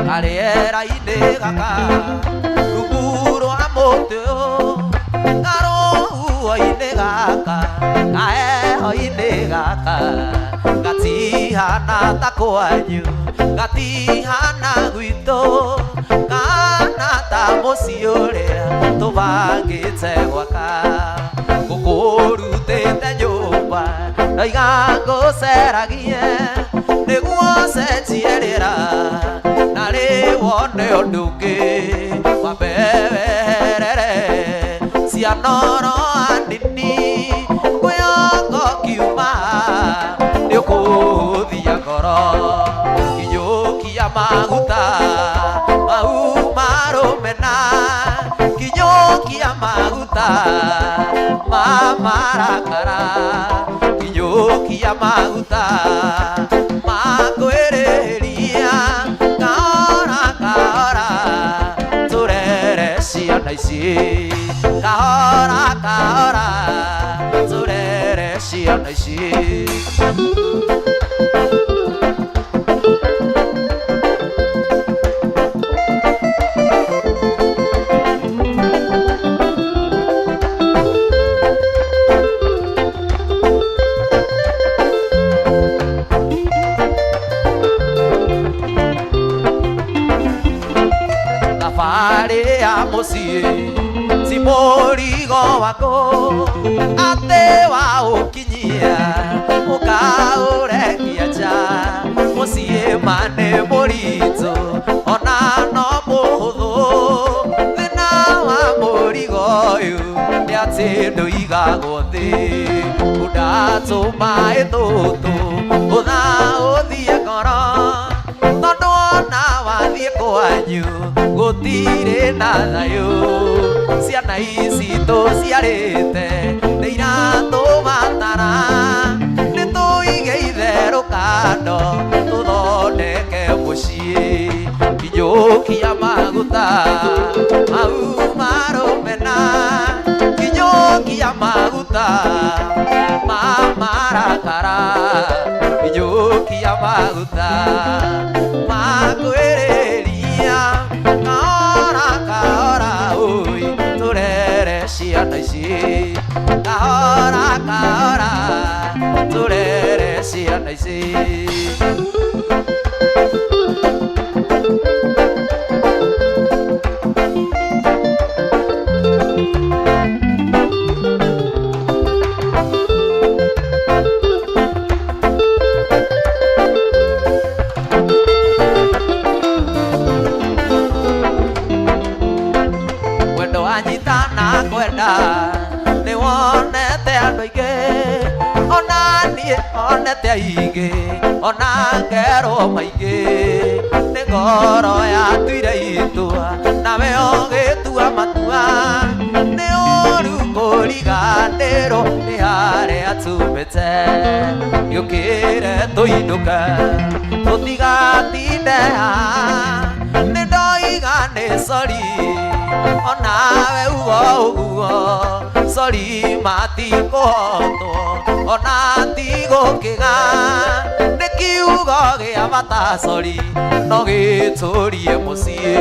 Karĩera-inĩ gaka rungu rwa mũtĩ ũyũ, karũhuho-inĩ gaka, kaheho-inĩ gaka, gatihana ta kwanyu, gatihana gwitũ, kana ta mũciĩ ũrĩa tũbangĩte gwaka. Ngũkũrutĩte nyũmba ndoiga ngũceragie nĩguo cenjie rĩera na rĩwone ũndũ ũngĩ, wambe weherere cianoro anini kwĩongo kiuma nĩũkũthia ngoro. Kinyũkia maguta mau marũmena, kinyũkia maguta ma marakara, kinyũkia maguta ma kwĩrĩhĩria, kahora kahora tũrere ciana ici, kahora kahora tũrere ciana ici. Thabarĩ ya mũciĩ ti mũrigo waku atĩ waũkinyia ũkaũrekia nja, mũciĩ ma nĩ mũritũ ona no mũhũthũ, thĩna wa mũrigo ũyũ nĩ atĩ ndũigagwo thĩ, ũndatũma ĩtũtũ ũtha ũthiĩ ngoro, tondũ ona wathiĩ kwanyu gũtirĩ na thayũ, ciana ici tũciarĩte nĩ iratũbatara, nĩ tũige itherũ kando tũthondeke mũciĩ. Kinyũkia maguta mau marũmena, kinyũkia maguta ma marakara, kinyũkia maguta ma kwĩrĩria, kahora kahora ũi tũrere ciana ici, kahora kahora tũrere ciana ici. Wendo wanyita na kwenda nĩ wonete andũ aingĩ, ona niĩ onete aingĩ, ona ngerwo maingĩ, nĩ ngoro yatuire itua nawe ũgĩtua matua, nĩ ũru kũriganĩrwo nĩ harĩa tumĩte, gĩũkĩre tũinũke tũtigatinde haha, nĩ ndoiga nĩ sori onawe ugo ũguo, sori matikũhotwo ona tigũkĩga, nĩ kiugo gĩa bata sori no gĩtũrie mũciĩ.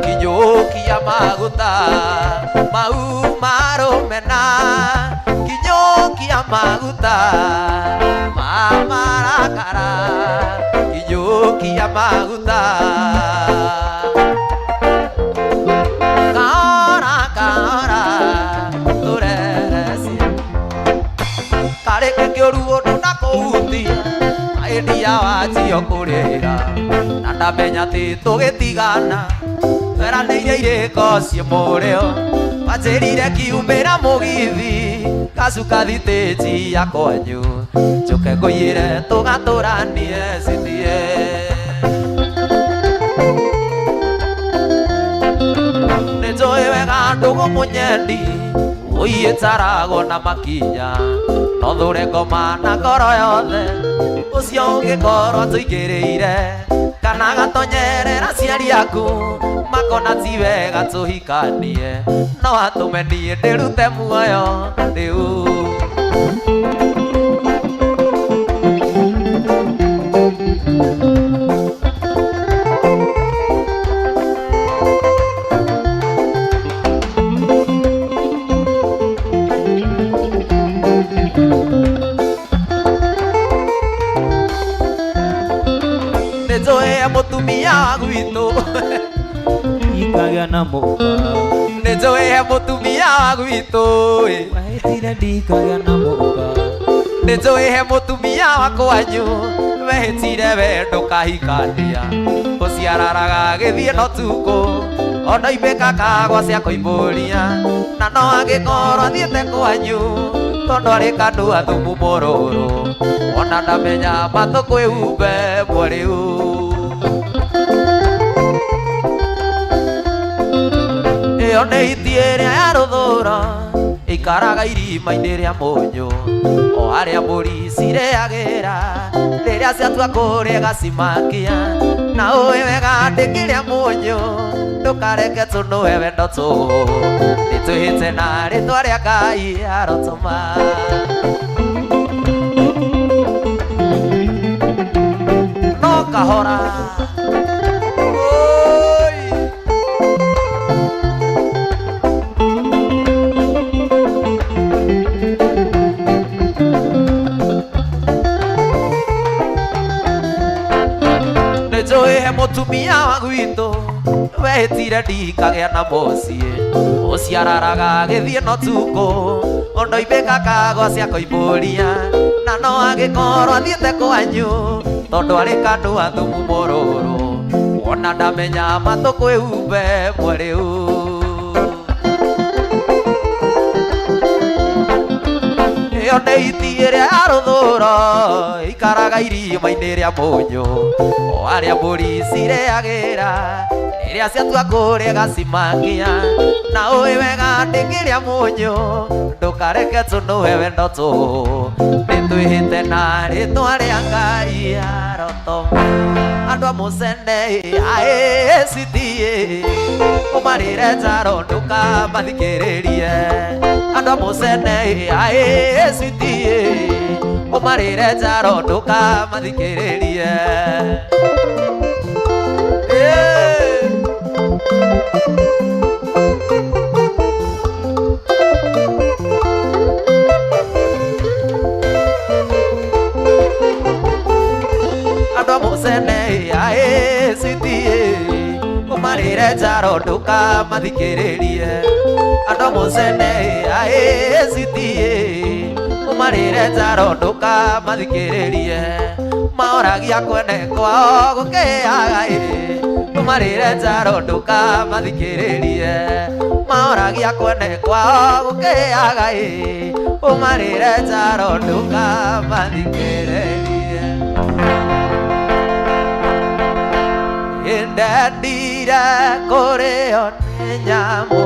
Kinyũkia maguta mau marũmena, kinyũkia maguta ma marakara, kinyũkia maguta kahora kahora tũrere ciana. Karĩke kĩũru ũndũ na kũhutia maendia wanjio kũrĩra, na ndamenya atĩ tũgĩtigana tweranĩire irĩko ciĩ mũrĩo, wanjĩrire kiumĩra mũgithi gacuka thitĩnji ya kwanyu, njũke ngũiyĩre tũgatũranie citie. Nĩ njũĩ wega ndũgũ mũnyendi ũiĩtaragwo na makinya, no thũre ngoma na ngoro yothe, ũcio ũngĩkorwo tũingĩrĩire kana gatonyerera aciari aku makona ti wega tũhikanie, no atũme niĩ ndĩrute muoyo rĩu. Nĩ njũĩ he mũtumia wa gwitũ. Ikagĩa na mũka. Nĩ njũĩ he mũtumia wa gwitũ. Wehĩtire ndikagĩa na mũka. Nĩ njũĩ he mũtumia wa kwanyu wehĩtire we ndũkahikania ũciararaga gĩthiĩ no tukũ ona imbĩka kagwa cia kũimbũria na no angĩkorwo athiĩte kwanyu tondũ arĩ kanua thumu mũrũrũ ona ndamenya matũ kwĩhumbe mwarĩu. Ĩyo nĩ hiti ĩrĩa ya rũthũro ikaraga irima-inĩ rĩa mũnyũ o harĩa mbũri cirĩagĩra rĩrĩa ciatua kũrĩa gacimakia na ũĩ wega ndĩkĩrĩa mũnyũ ndũkareke tũnũe wendo tũhũ nĩtwĩhĩte na rĩtwa rĩa Ngai arotũma. No kahora oi. Nĩ njũĩ he mũtumia wa gwitũ wehĩtire ndikagĩa na mũciĩ ũciararaga gĩthiĩ no tukũ ũndũ imbĩka kagwa cia kũimbũria na no angĩkorwo athiĩte kwanyu tondũ arĩ kanua thumu mũrũrũ wona ndamenya matũ kwĩhumbe mwerĩu. Ĩyo nĩ hiti ĩrĩa ya rũthũro ikaraga irima-inĩ rĩa mũnyũ o harĩa mbũri cirĩagĩra rĩrĩa ciatua kũrĩa gacimakia na ũĩ wega ndĩkĩrĩa mũnyũ ndũkareke tũnũe wendo tũhũ nĩtwĩhĩte na rĩtwa rĩa Ngai arotoma. Andũ a mũcene aĩcitie ũmarĩre njaro ndũkamathikĩrĩrie andũ a mũcene aĩcitie ũmarĩre njaro ndũkamathikĩrĩrie. Andũ a mũcene aĩcitie ũmarĩre njaro ndũkamathikĩrĩrie andũ a mũcene aĩcitie ũmarĩre njaro ndũkamathikĩrĩrie maoragia kwene kwao gũkĩaga ĩ ũmarĩre njaro ndũkamathikĩrĩrie maoragia kwene kwao gũkĩaga ĩ ũmarĩre njaro ndũkamathikĩrĩrie. Ndendire kũrĩo nĩ nyamũ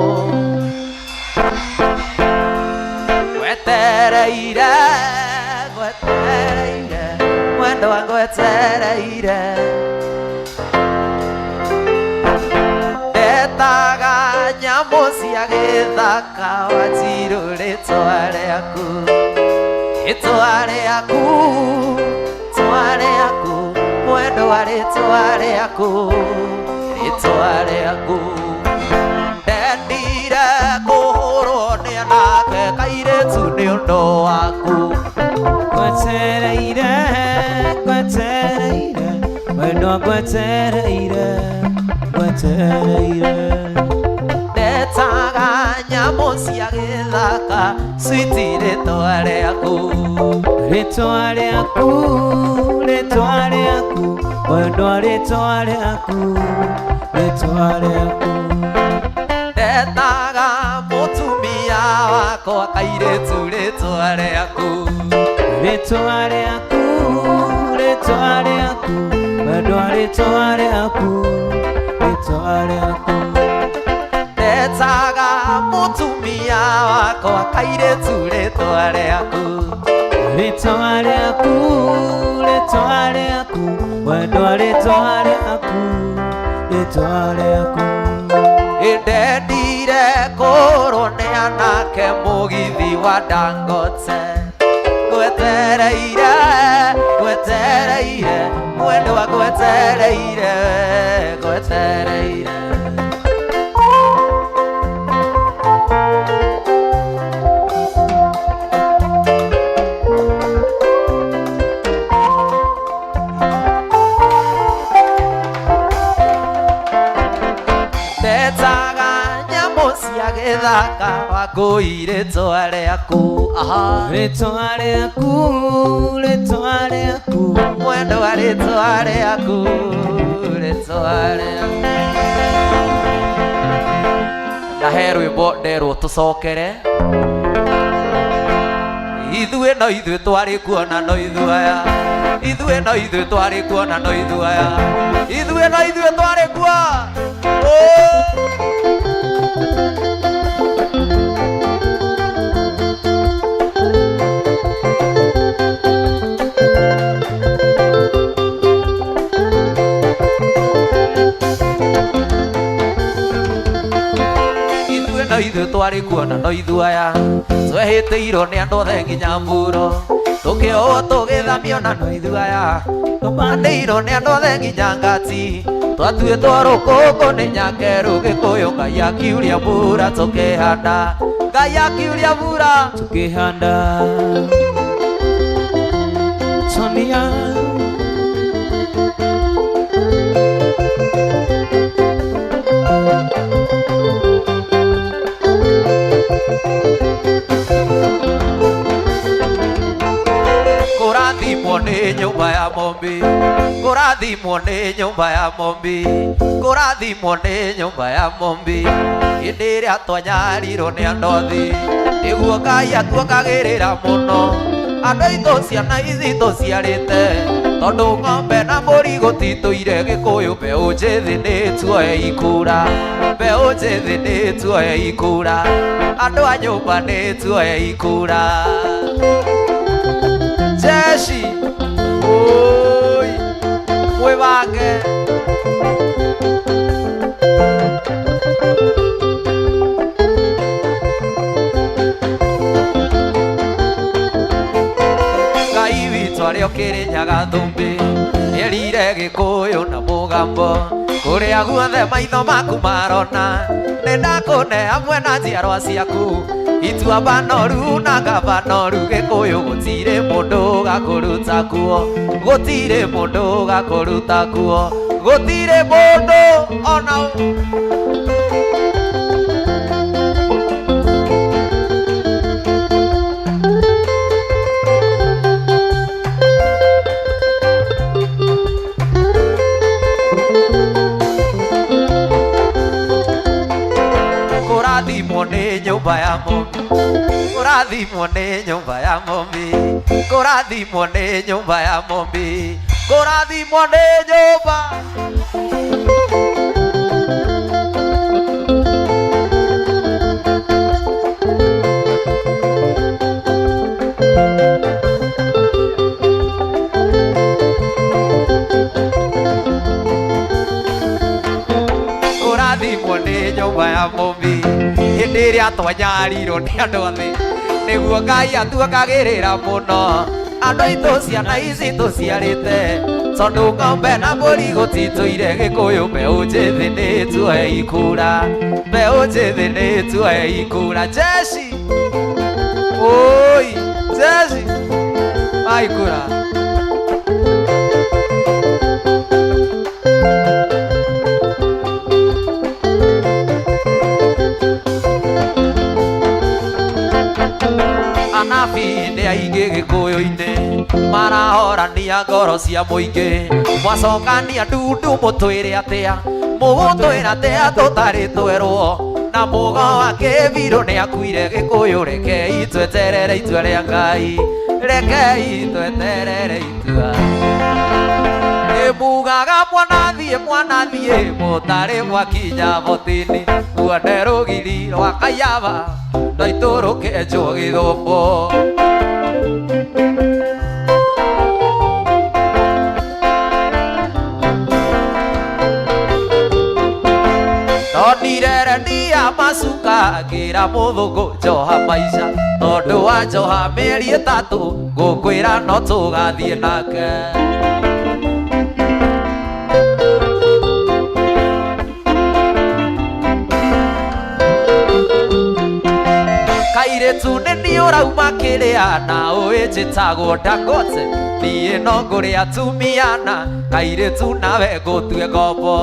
ngwetereire ngwetereire mwendwa ngwetereire ndetaga nyamũ cia gĩthaka wanjirũ rĩtwa rĩaku rĩtwa rĩaku rĩtwa rĩaku mwendwa rĩtwa rĩaku rĩtwa rĩaku ndendire kũhũrwo nĩ anake kairĩtu nĩ ũndũ waku. Ngwetereire ngwetereire mwendwa ngwetereire ngwetereire ndetaga nyamũ cia gĩthaka switi rĩtwa rĩaku rĩtwa rĩaku rĩtwa rĩaku mwendwa rĩtwa rĩaku rĩtwa rĩaku ndetaga mũtumia wakwa kairĩtu rĩtwa rĩaku rĩtwa rĩaku rĩtwa rĩaku mwendwa rĩtwa rĩaku rĩtwa rĩaku ndetaga mũtumia wakwa kairĩtu rĩtwa rĩaku rĩtwa rĩaku rĩtwa rĩaku mwendwa rĩtwa rĩaku rĩtwa rĩaku ndendire kũrwo nĩ anake mũgithi wa Dangote ngwetereire ngwetereire mwendwa ngwetereire ngwetereire. Gĩthaka Wangũi rĩtwa rĩaku. Aha. Rĩtwa rĩaku, rĩtwa rĩaku. Mwendwa rĩtwa rĩaku, rĩtwa rĩaku. Na he rwĩmbo nderwo tũcokere. Ithuĩ no ithuĩ twarĩ kuona no ithuĩ aya. Ithuĩ no ithuĩ twarĩ kuona no ithuĩ aya. Ithuĩ no ithuĩ twarĩ kuo. Oh! Ithuĩ no ithuĩ twarĩ kuona no ithuĩ aya. Twehĩtĩirwo nĩ andũ othe nginya mburo. Tũkĩohwo tũgĩthamio na no ithuĩ aya. Tũmanĩirwo nĩ andũ othe nginya ngati. Twatuĩtwo rũkũngũ nĩ nyakerũ Gĩkũyũ. Ngai akiuria mbura tũkĩhanda. Ngai akiuria mbura tukĩhanda. Sonia. Kũrathimwo nĩ nyũmba ya Mombi. Kũrathimwo nĩ nyũmba ya Mombi. Kũrathimwo nĩ nyũmba ya Mombi. Hĩndĩ ĩrĩa twanyarirwo nĩ andũ athĩ, nĩguo Ngai atuokagĩrĩra mũno. Andũ aitũ ciana ici tũciarĩte, tondũ ng'ombe na mbũri gũtitũire Gĩkũyũ. Mbeũ njĩthĩ nĩ tuoe ikura. Mbeũ njĩthĩ nĩ tuoe ikura. Andũ a nyũmba nĩ tuoe ikura. Jeshi oi mwĩbange. Ngai witũ arĩa ũkĩrĩnyaga thũmbĩ nĩerire Gĩkũyũ na mũgambo kũrĩa guothe maitho maku marona nĩ ndakũne hamwe na njiarwa ciaku. Ituamba noru na ngaba noru Gĩkũyũ gũtirĩ mũndũ ũgakũruta kuo. Gũtirĩ mũndũ ũgakũruta kuo. Gũtirĩ mũndũ ona ũ. Kũrathimwo nĩ nyũmba ya Mombi. Kũrathimwo nĩ nyũmba ya Mombi. Kũrathimwo nĩ nyũmba ya Mombi. Kũrathimwo nĩ nyũmba. Kũrathimwo nĩ nyũmba ya Mombi. Hĩndĩ ĩrĩa twanyarirwo nĩ andũ athĩ, nĩguo Ngai atuokagĩrĩra mũno. Andũ aitũ ciana ici tũciarĩte, tondũ ng'ombe na mbũri gũtitũire Gĩkũyũ. Mbeũ njĩthĩ nĩ tuoe ikura. Mbeũ njĩthĩ nĩ tuoe ikura. Jeshi oi jeshi aikura. Anabii nĩ aingĩ Gĩkũyũ-inĩ marahorania ngoro cia mũingĩ. Mwacokania ndundu mũtwĩre atĩa, mũgũtwĩra atĩa tũtarĩ twerwo. Na mũgo wa Kĩbirũ nĩ akuire Gĩkũyũ. Rekei tweterere itua rĩa Ngai. Rekei tweterere itua. Nĩ mugaga mwanathiĩ mwanathiĩ mũtarĩ mwakinya botini. Muone rũgiri rwa Kayaba ndaitũrũkenjwo Gĩthũngũ. Ndonire renia macuka ngĩra mũthũngũ njoha maica. Tondũ wa njoha mĩeri ĩtatũ ngũkwĩra no tũgathiĩ nake. Kairĩtu nĩ niĩ ũrauma kĩrĩa na ũĩ njĩtagwo Dangote. Niĩ no ngũrĩ atumia na kairĩtu nawe ngũtue ngombo.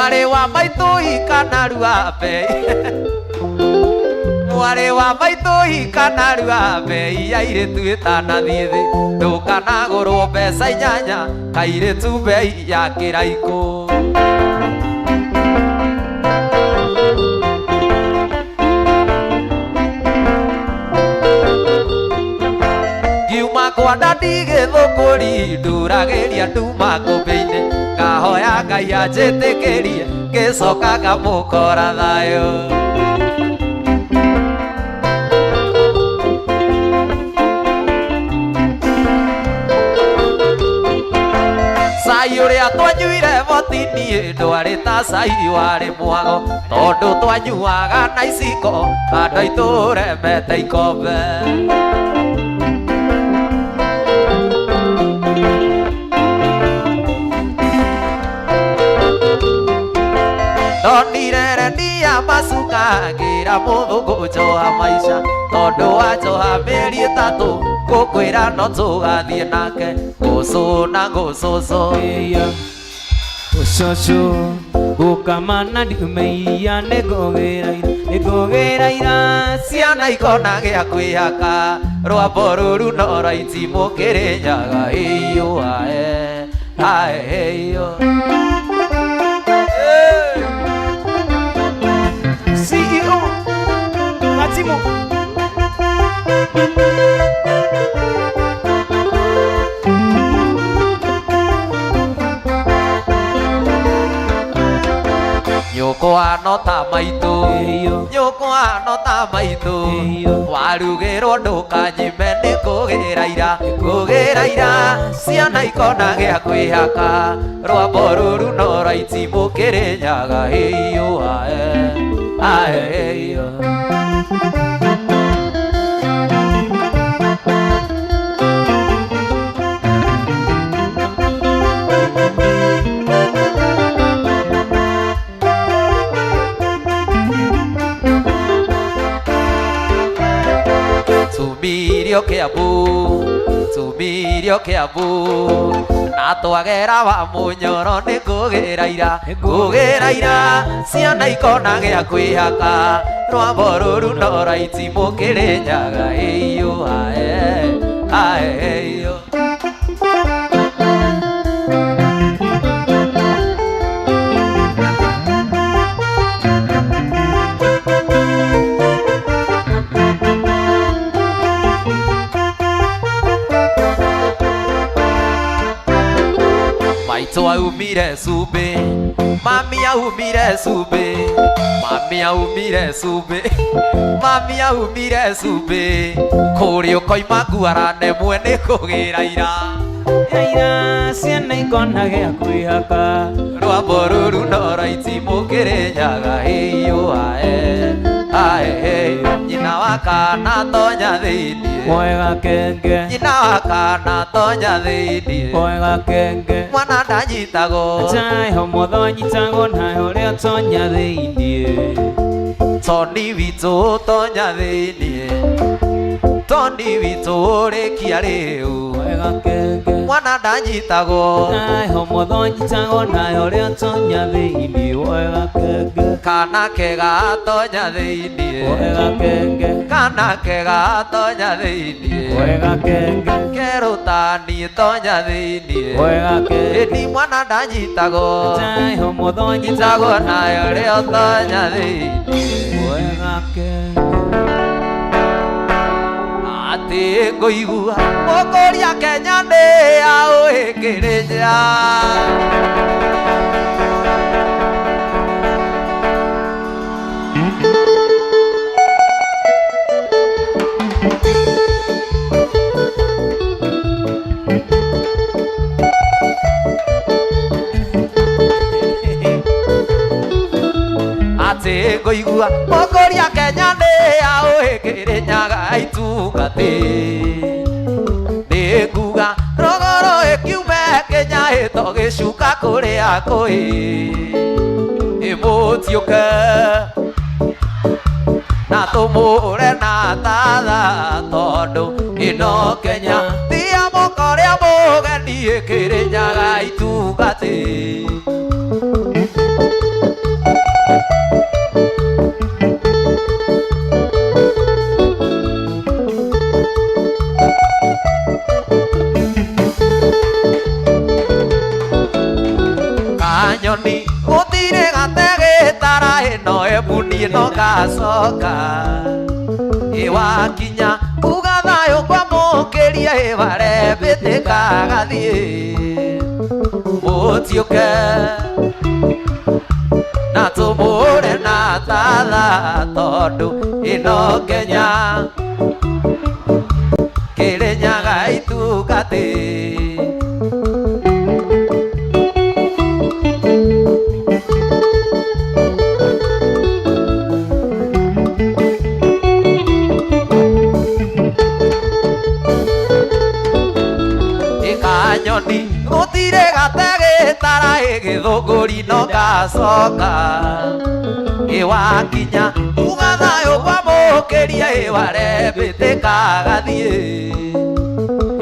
Mwarĩ wa maitũ ikanarua bei Mwarĩ wa maitũ ikanarua bei airĩtu ĩtanathiĩ thĩ ndũkanagũrwo mbeca inyanya kairĩtu bei ya kĩraikũ. Ngiuma kwa dadi gĩthũkũri nduragĩria nduma kũmbĩ-inĩ ngahoya Ngai anjĩtĩkĩrie ngĩcoka ngamũkora thayũ. Cai ũrĩa twanyuire botini ndwarĩ ta cai warĩ mwago tondũ twanyuaga na iciko andũ a itũũra mete ikombe. Ndonire renia macuka ngĩra mũthũngũ njoha maica tondũ wanjoha mĩeri ĩtatũ ngũkwĩra no tũgathiĩ nake ngũcũ na ngũcũcũ. Ũcũcũ gũkama na ndiumeia nĩngũgĩra ira ciana ikona gĩa kwĩhaka rwambo rũru no rwa itimũ Kĩrĩnyaga ĩiyũ ae ae ĩiyũ. CEO Matimo. Nyũkwa no ta maitũ nyũkwa no ta maitũ warugĩrwo ndũkanyime nĩ kũgĩra ira kũgĩra ira ciana ikona gĩa kwĩhaka rwambo rũru no rwa itimũ Kĩrĩnyaga ĩiyũ ae ae ĩiyũ. Tumirio Kiambu tumirio Kiambu na twagera wa Munyoro nĩ kũgĩra ira kũgĩra ira ciana ikona gĩa kwĩhaka rwambo rũru no rwa itimũ Kĩrĩnyaga ĩiyũ ae ae ĩiyũ. Maitũ aumire cumbĩ mami aumire cumbĩ mami aumire cumbĩ mami aumire cumbĩ kũrĩa ũkoima nguarane mwe nĩ kũgĩra ira ira ciana ikona gĩa kwĩhaka rwambo rũru no rwa itimũ Kĩrĩnyaga ĩiyũ ae ae ĩiyũ. Nyina wa kana tonya thĩiniĩ Mwega kenge nyina wa kana tonya thĩiniĩ mwega kenge mwana ndanyitagwo Tayo mũthũ nyitagwo nayo ũrĩa tonya thĩiniĩ Toni witũ tonya thĩiniĩ Toni witũ rĩkia rĩu mwega kenge mwana ndanyitagwo Tayo mũthũ nyitagwo nayo ũrĩa tonya thĩiniĩ mwega kenge kana kega tonya thĩiniĩ mwega kenge kana kega tonya thĩiniĩ mwega kenge kerũtani tonya thĩiniĩ mwega kenge ĩni mwana ndanyitagwo Tayo mũthũ nyitagwo nayo ũrĩa tonya thĩiniĩ mwega kenge atĩ ngũigua mũkũria Kenya nĩ yaũĩ Kĩrĩnyaga. Atĩ ngũigua mũkũria Kenya nĩ yaũĩ Kĩrĩnyaga itungati nĩ nguga rogoro ĩkiume Kenya ĩto gĩcuka kũrĩa kũĩ ĩmũtiũke na tũmũre na tatha tondũ ĩno Kenya ti ya mũkorĩa mũgeni Kĩrĩnyaga itungati. Kanyoni gũtirĩ gategĩtara ĩno ĩbuni ĩno gacoka ĩwakinya uga thayũ kwamũkĩria ĩbare mbĩtĩka gathiĩ mũtiũke na tũmũre na tatha tondũ ĩno Kenya Kĩrĩnyaga itungati. Kanyoni gũtirĩ gategĩtara ĩgĩthũngũri no gacoka ĩwakinya uga thayũ kwamũkĩria ĩware mbĩtĩka gathiĩ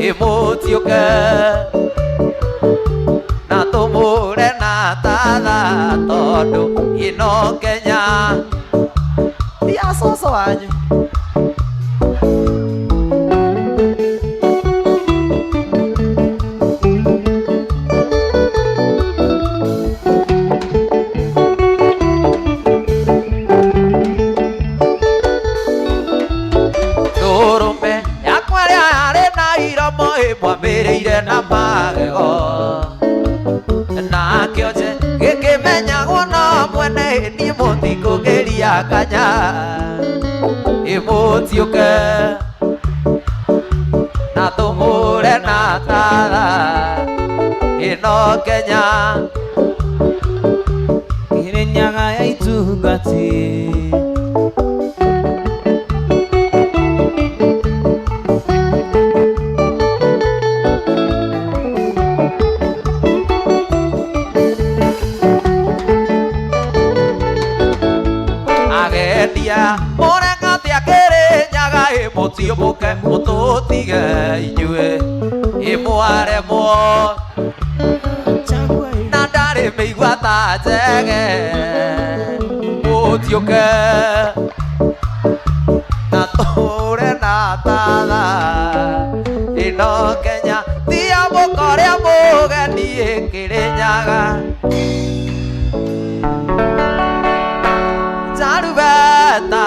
ĩmũtiũke na tũmũre na tatha tondũ ĩno Kenya ti a cũcũ wanyu. Mwambĩrĩire na magego na kĩonje gĩkĩmenyagwo no mwene niĩ mũtikũgĩria kanya ĩmũtiũke na tũmũre na tatha ĩno Kenya Kĩrĩnyaga ya itungati. Mũreng'atia Kĩrĩnyaga ĩmũtiũmũke mũtũtige inyuĩ ĩmwaremwo na ndarĩ mĩigua ta njege mũtiũke na tũre na tatha ĩno Kenya ti ya mũkorĩa mũgeni Kĩrĩnyaga. Jarubeta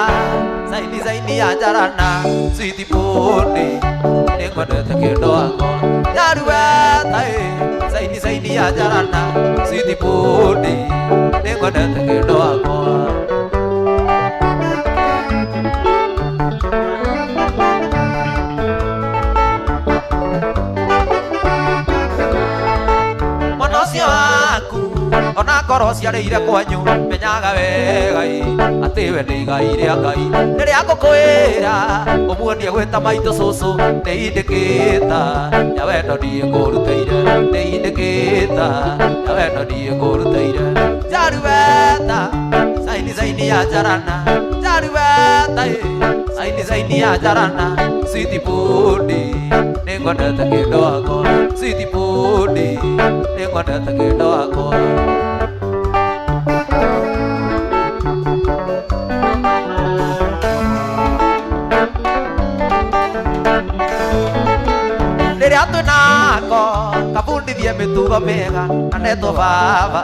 zaini zaini ya jarana switi poni nĩngwendete kĩndũ wakwa Jarubeta zaini zaini ya jarana switi poni nĩngwendete kĩndũ wakwa. Mwana ũcio waku onakorwo ciarĩire kwanyu menyaga wega atĩ we nĩ igai rĩa Ngai rĩrĩa ngũkwĩra ũmuonie gwĩta maitũ cũcũ nĩ indĩkĩta ya wendo niĩ ngũrutĩire nĩ indĩkĩta ya wendo niĩ ngũrutĩire. Jaruweta zaini zaini ya jarana Jaruweta zaini zaini ya jarana switi puni nĩngwendete kĩndũ wakwa switi puni nĩngwendete kĩndũ wakwa. Rĩrĩa twĩnako kabundithie mĩtugo mĩega anetwo baba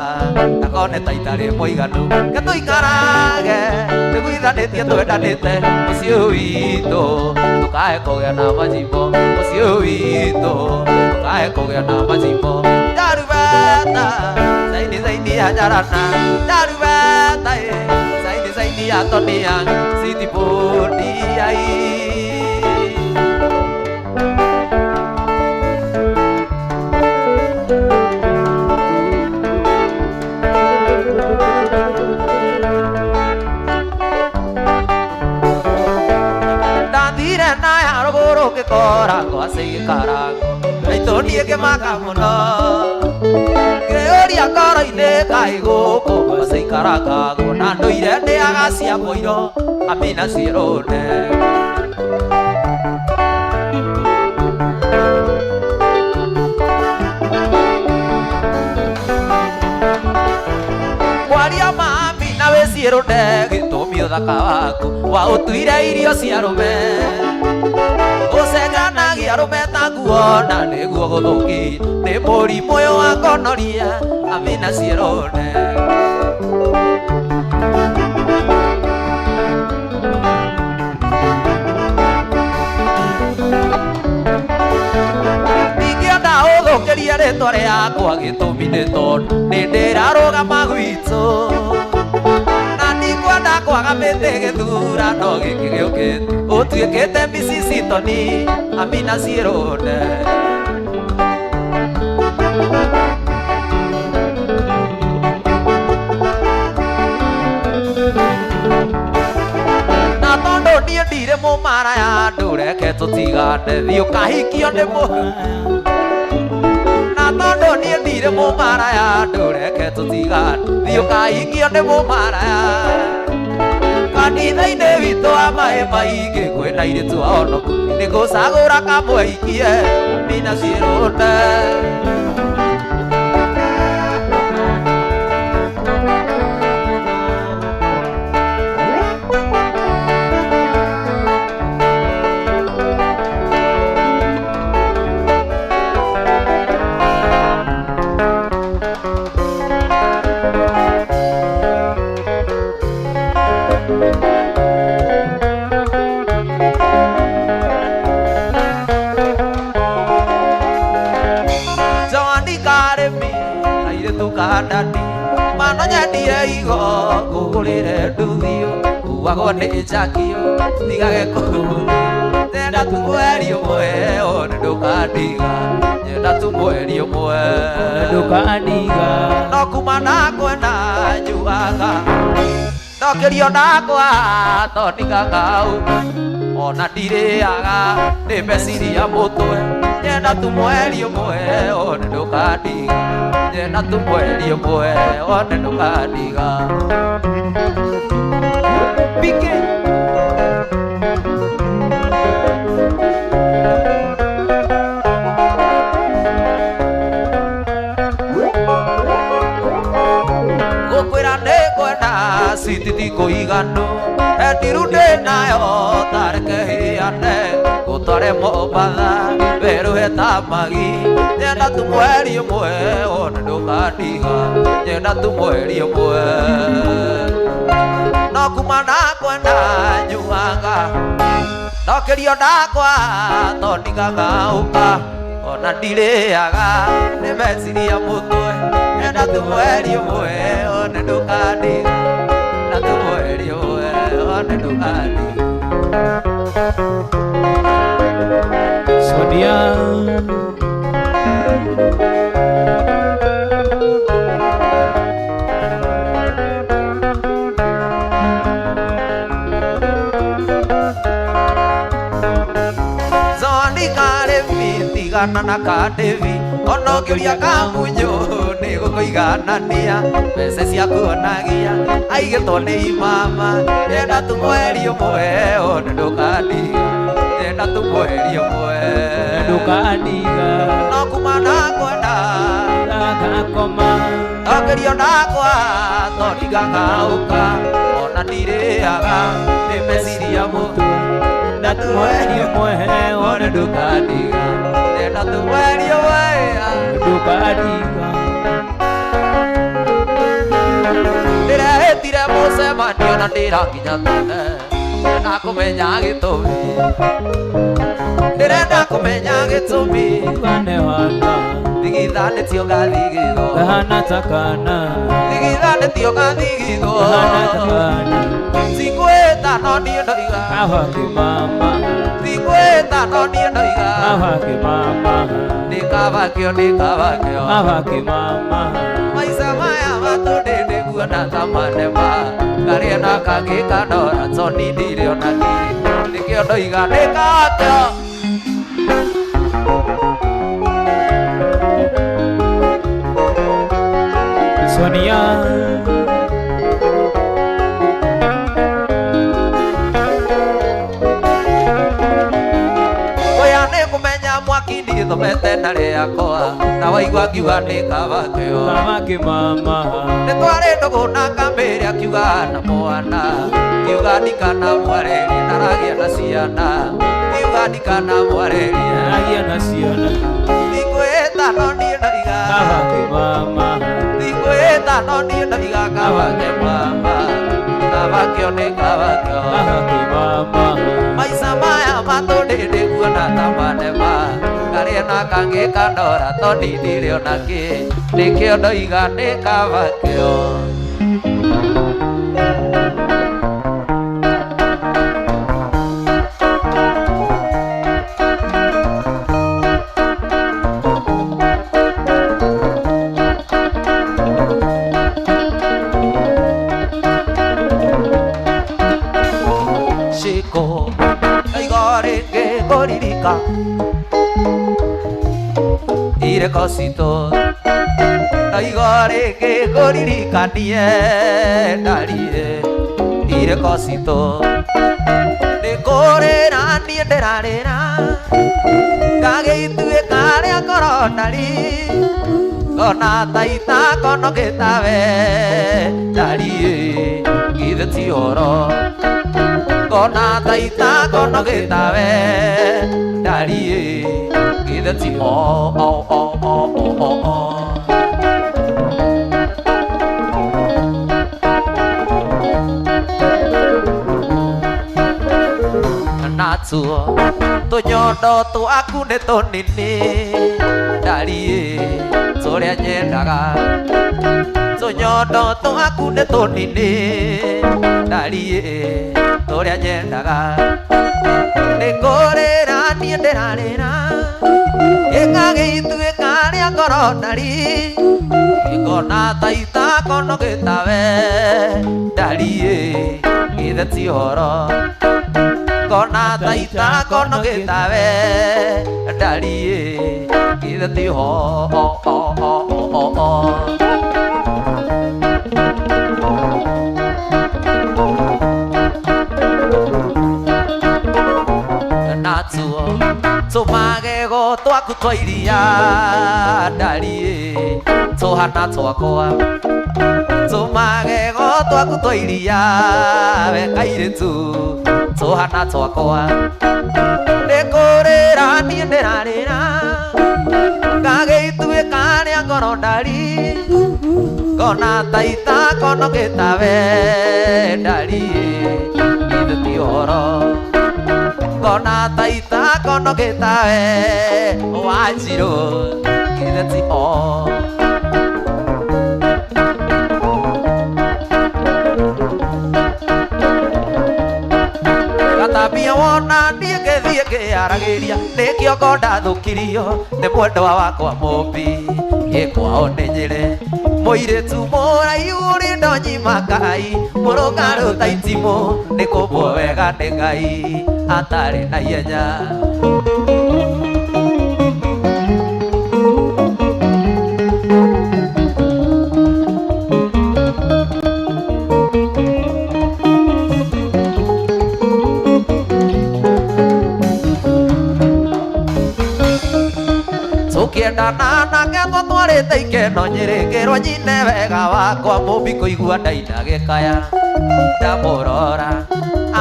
ndakone ta itarĩ mũiganu ketũikarage tũiguithanĩtie twendanĩte mũciĩ witũ ndũkae kũgĩa na majimbo mũciĩ witũ ndũkae kũgĩa na majimbo. Jarubeta zaini zaini ya jarana Jarubeta zaini zaini ya tonia switi poni ai. Ndathire na ya rũgũrũ ngĩkora ngwacĩ igĩkarangwo maitũ niĩ ngĩmaka mũno ngĩũria ngoro-inĩ kaĩ gũkũ ngwacĩ ikarangagwo na ndũire ndĩaga cia mũiro amina ciĩrũne. ciĩrũne gĩtũmi ũthaka waku waũtuire irio cia arũme ũcenjanagia arũme ta nguo na nĩguo gũthũki nĩ mũrimũ ũyũ wa gonorrhea Amina ciĩrũne. Ndingĩenda ũthũkĩrie rĩtwa rĩakwa gĩtũmi nĩ tondũ nĩ ndĩrarũgama gwitũ na ndikwenda kwaga mĩtĩ gĩthurano gĩkĩ gĩũkĩte ũtuĩkĩte Mrs. Amina ciĩrũne. Na tondũ niĩ ndirĩ mũmaraya ndũreke tũtigane thiĩ ũkahikio nĩ mũ na tondũ niĩ ndirĩ mũmaraya ndũreke tũtigane thiĩ ũkahikio nĩ mũmaraya kanitha-inĩ witũ wa maĩ maingĩ kwĩna airĩtu ahonoku nĩngũcagũra kamwe hikie Amina ciĩrũne. Joani karĩmi kairĩtu ka ndadi mano nyendire igo ngũgũrĩre nduthio kuagwo nĩ njakio tigage kũhũthio nyenda tu mweri ũmwe one ndũkandiga nyenda tu mweri ũmwe Ndũkandiga. No kuma ndakwenda nyuaga ndokĩrio ndakwa tondingangau ona ndirĩaga nĩ meciria mũtwe nyenda tu mweri ũmwe one ndũkandiga nyenda tu mweri ũmwe one ndũkandiga. Pike. Gũkwĩra nĩ kwenda cititi kũiganu endiru ndĩ nayo tareke hĩane gũtware Mombatha werũhe ta magi nyenda tu mweri ũmwe one ndũkandiga nyenda tu mweri ũmwe no kuma ndakwenda nyuaga ndokĩrio ndakwa tondingang'aũka ona ndirĩaga nĩ meciria mũtwe nyenda tu mweri ũmwe one ndũkandiga na tu mweri ũmwe one ndũkandiga. Sonia. Zoni karĩmi tigana na kadĩvi ona ũngĩũria kamunyũ nĩ gũkũiganania mbeca ciakuonagia aigĩtwo nĩ imama nyenda tu mweri ũmwe one ndũkandiga nyenda tu mweri ũmwe Ndũkandiga. No kuma ndakwenda Ndagakoma. ndokĩrio ndakwa tondingang'aũka ona ndirĩaga nĩ meciria mũtwe nyenda tu mweri Ũmwe one ndũkandiga nyenda tu mweri ũmwe Ndũkandiga. Ndĩrehĩtire mũcemanio na ndĩrakinya tene ndĩrenda kũmenya gĩtũmi ndĩrenda kũmenya gĩtũmi Wane wana. thigithanĩtio ngathigithwo Kahana ta kana. thigithanĩtio ngathigithwo Kahana ta kana. Singwĩta no niĩ ndoiga Kawa kĩmama. singwĩta no niĩ ndoiga Kawa kĩmama. nĩ kabakĩo nĩ kabakĩo Kawa kĩmama. maica maya matũndĩ nĩguona ta manema karĩa na kangĩ kanora toni ndirĩ ona kĩ nĩkĩo ndoiga nĩ kabakĩo. Sonia. Oya nĩ kũmenya mwaki makini thomete na rĩakwa na waigua ngiuga nĩ kaba kĩo Kaba kĩmama nĩ twarĩ ndũgũ na kamĩrĩ akiuga na mwana kiuga ndikana mwarĩrie ndaragia na ciana kiuga ndikana mwarĩrie Ndaragia na ciana thikũ ĩtano niĩ ndoiga Kaba kĩmama thikũ ĩtano niĩ ndoiga kaba kĩmama kaba kĩo nĩ kaba kĩo Kaba kĩmama maica maya matũndĩ ndĩkuona ta manema karĩa na kangĩ kandora tondĩ ndirĩ ona kĩ nĩkĩo ndoiga nĩ kaba kĩo Shiko ndaiga rĩngĩ ngũririka ireko citũ ndaiga rĩngĩ ngũririkanie ndarie ireko citũ nĩ kũrĩra niĩ ndĩrarĩra ngagĩituĩka rĩa ngoro ndari ngona ta itakonogĩtawe ndarie githĩ ti ũhoro ngona ta itakonogĩtawe ndarie githĩ ti o o o o o o o natuo tũnyondo twaku nĩ tũnini ndarie tũrĩa nyendaga tũnyondo twaku nĩ tũnini ndarie tũrĩa nyendaga nĩ kũrĩra niĩ ndĩrarĩra ĩkagĩituĩka rĩa ngoro ndari ngona ta itakonogĩtawe ndarie githĩ ti ũhoro ngona ta itakonogĩtawe ndarie githĩ ti ho o o o o o natuo tũmagego twaku twa iria ndarie tũhana twakwa tũmagego twaku twa iria we kairĩtu tũhana twakwa nĩ kũrĩra niĩ ndĩrarĩra ngagĩituĩka rĩa ngoro ndari ngona ta itakonogĩtawe ndarie githĩ ti ũhoro ngona ta itakonogĩtawe wanjirũ githĩ ti o gatabia wona niĩ ngĩthiĩ ngĩaragĩria nĩkĩo ngo ndathũkirio nĩ mwendwa wakwa mũmbi ĩ kwao nĩ Nyĩrĩ mũirĩtu mũraihu ũrĩ ndonyima Ngai mũrũngarũ ta itimũ nĩ kũmbwo wega nĩ Ngai atarĩ na ihenya tũkĩendana nake twatwarĩte ikeno Nyĩrĩ ngĩrwo nyine wega wakwa mũmbi kũigua ndaina gĩkaya ndamũrora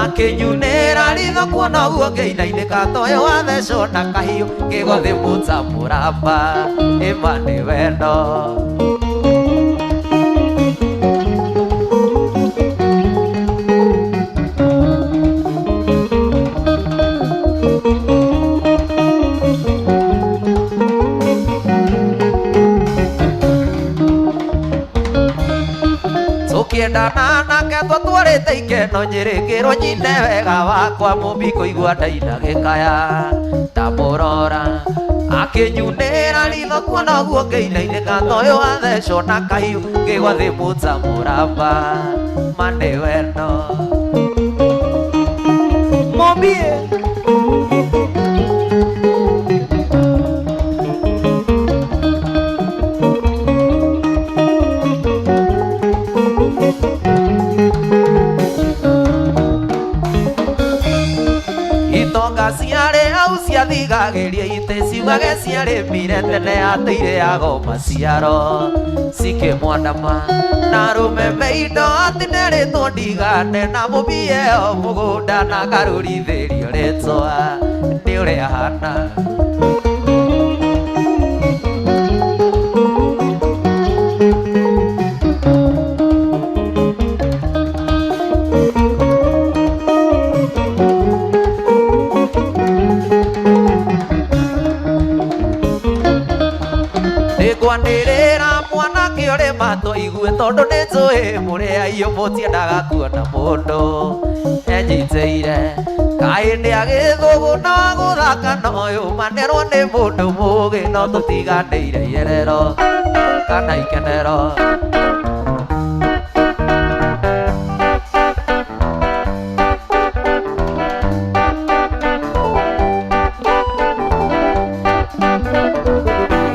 akĩnyunĩra ritho kuona ũguo ngĩinainĩka toyũ wathecwo na kahiũ ngĩgwa thĩ mũta mũramba ĩma nĩ wendo tũkĩendana nake twatwarĩte ikeno Nyĩrĩ ngĩrwo nyine wega wakwa mũmbi kũigua ndaina gĩkaya ndamũrora akĩnyunĩra ritho kuona ũguo ngĩinainĩka toyũ wathecwo na kahiũ ngĩgwa thĩ mũta mũramba ma nĩ wendo Mũmbie itonga ciarĩ Hau ciathigagĩria itĩ ciugage ciarĩmire tene atĩire yago maciaro cikĩmwandama na rũmeme indo atĩ nerĩtwo ndigane na mũbie o mũgũnda na karũrithĩrio rĩtwa nĩ ũrĩa ahana. Nĩngwanĩrĩra mwanake ũrĩ matũ igue tondũ nĩ njũĩ mũrĩ aiyũ mũtiendaga kuona mũndũ enyitĩire kaĩ nĩ agĩthũgũ na gũthaka noyũ manerwo nĩ mũndũ mũgĩ no tũtiganĩire ierero kana ikenero.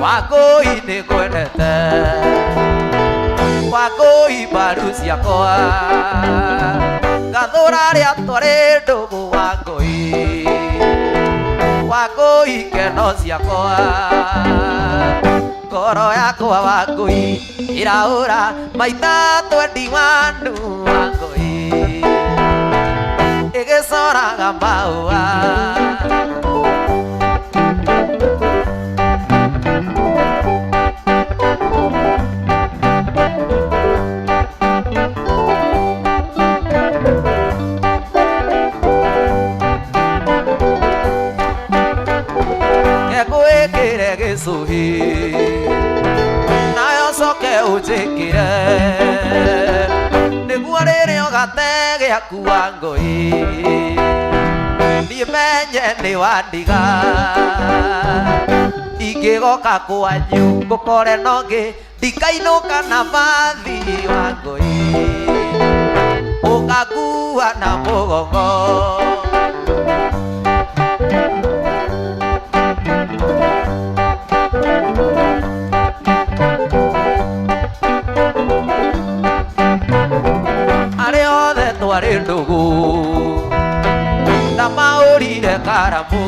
Wangũi nĩngwendete Wangũi mbaru ciakwa ngathũra rĩa twarĩ ndũgũ Wangũi Wangũi keno ciakwa ngoro yakwa Wangũi ĩraũra maita 21 Wangũi ĩgĩcoraga maũa. Ngwĩkĩre gĩcũhĩ nayo coke ũnjĩkĩre nĩguo rĩrĩa ũgate gĩaku Wangũi niĩ menye nĩ wandiga ingĩgoka kwanyu ngũkore nongĩ ndikainũka na bathi Wangũi ũngakua na mũgongo. Arĩa othe twarĩ ndũgũ ndamaũrire karamu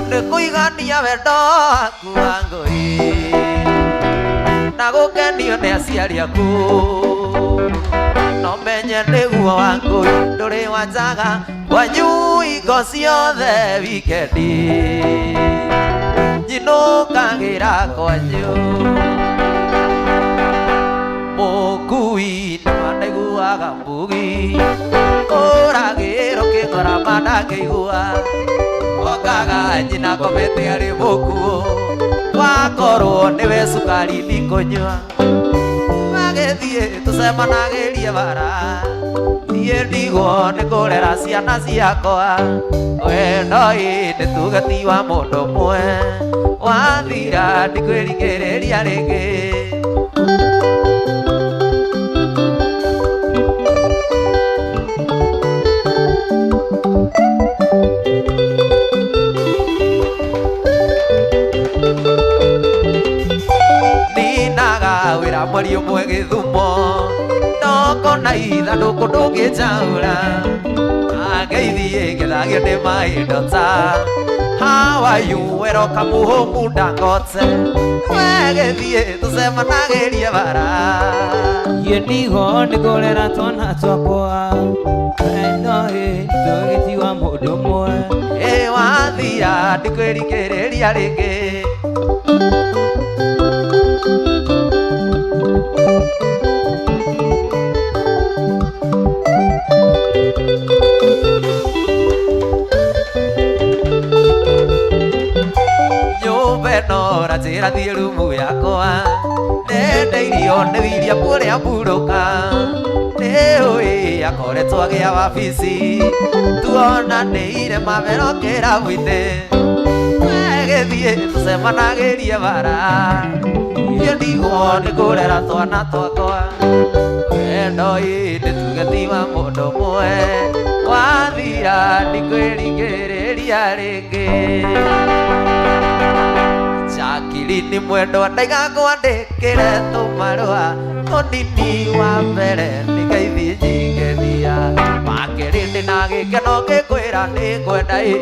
nĩ kũigania wendo waku Wangũi na gũkenio nĩ aciari aku no menye nĩguo Wangũi ndũrĩ wanjaga kwanyu hingo ciothe wikendi nyinũkagĩra kwanyu. Mũkui nĩmandaiguaga mbugi ũragĩrwo kĩng'ora mandangĩigua okaga nyina komete arĩ mũkuũ wakorwo nĩwe cukari ndikũnyua magĩthiĩ tũcemanagĩrie bara niĩ ndigwo nĩ kũrera ciana ciakwa wendo ĩ nĩ tuge ti wa mũndũ ũmwe wathira ndikwĩrigĩrĩria rĩngĩ. Ninaga wĩra mweri ũmwe Gĩthumo ndokona ithandũkũ ndũngĩnjaũra angeithiĩ ngethagio nĩ maindo ta how are you weroka mũhũmu ndangote wegĩthiĩ tũcemanagĩrie bara Niĩ ndigwo nĩ kũrera twana twakwa wendo ĩ tũgĩti wa mũndũ ũmwe ĩ wathira ndikwĩrigĩrĩria rĩngĩ. Nyũmba ĩno ũranjĩra thiĩ rumu yakwa ndendeirio nĩ William ũrĩa mburũka nĩũĩ akoretwo agĩa wabici tuonanĩire mabero kĩrabu-inĩ wegĩthiĩ tũcemanagĩrie bara niĩ ndigwo nĩ kũrera twana twakwa wendo ĩ nĩ tuge ti wa mũndũ ũmwe wathira ndikwĩrigĩrĩria rĩngĩ. Jacqueline mwendwa ndaiga ngwandĩkĩre tũmarũa tũnini wa mbere nĩngeithie nyingĩthia wa Wakerĩ ndĩna gĩkeno ngĩkwĩra nĩngwenda ĩ,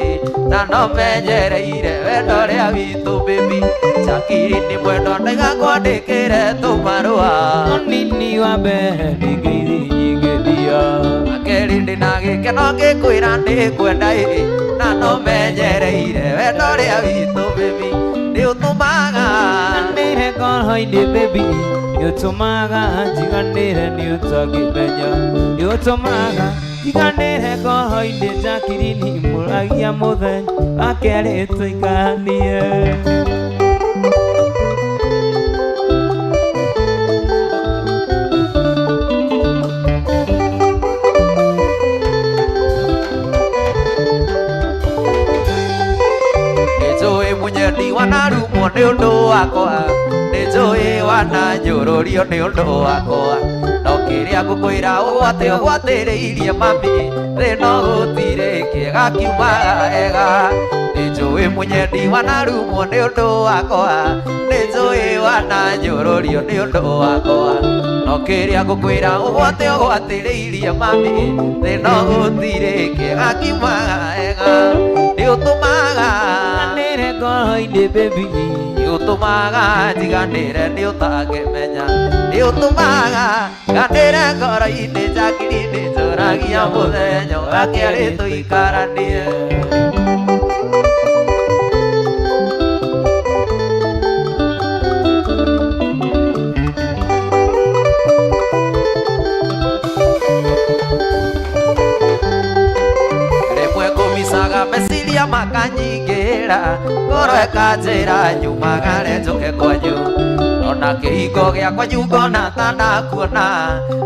na no menyereire wendo ũrĩa witũ baby. Jacqueline mwendwa ndaiga ngwandĩkĩre tũmarũa. Mũnini wa mbere nĩ ngeithi nyingĩthia. Wakerĩ ndĩna gĩkeno ngĩkwĩra nĩngwenda ĩ, na no menyereire wendo ũrĩa witũ baby. Nĩ ũtũmaga Njiganĩre ngoro-inĩ baby, nĩ ũtũmaga njiganĩre nĩ ũtangĩmenya. Nĩ ũtũmaga njiganĩre ngoro-inĩ Jacqueline mũragia mũthenya wa kerĩ tũikaranie. Nĩnjũĩ mũnyendi wanarumwo nĩ ũndũ wakwa, nĩnjũĩ wananyũrũrio nĩ ũndũ wakwa, no kĩrĩa ngũkwĩra ũgwate ũgwatĩrĩirie mami, thĩna gũtirĩ kĩega kiumaga ega. Nĩnjũĩ mũnyendi wanarumwo nĩ ũndũ wakwa, nĩnjũĩ wananyũrũrio nĩ ũndũ wakwa, no kĩrĩa ngũkwĩra ũgwate ũgwatĩrĩirie mami, thĩna gũtirĩ kĩega kiumaga ega. Nĩ ũtũmaga Njiganĩre ngoro-inĩ baby, nĩ ũtũmaga njiganĩre nĩ ũtangĩmenya, nĩ ũtũmaga nganĩre ngoro-inĩ Jacqueline njũragia mũthenya wa kerĩ tũikaranie. Rĩmwe ngũmicaga meciria makanyingĩra, ngoro ĩkanjĩra nyumagare njũke kwanyu, ona kĩhingo gĩa kwanyu ngona ta ndakuona,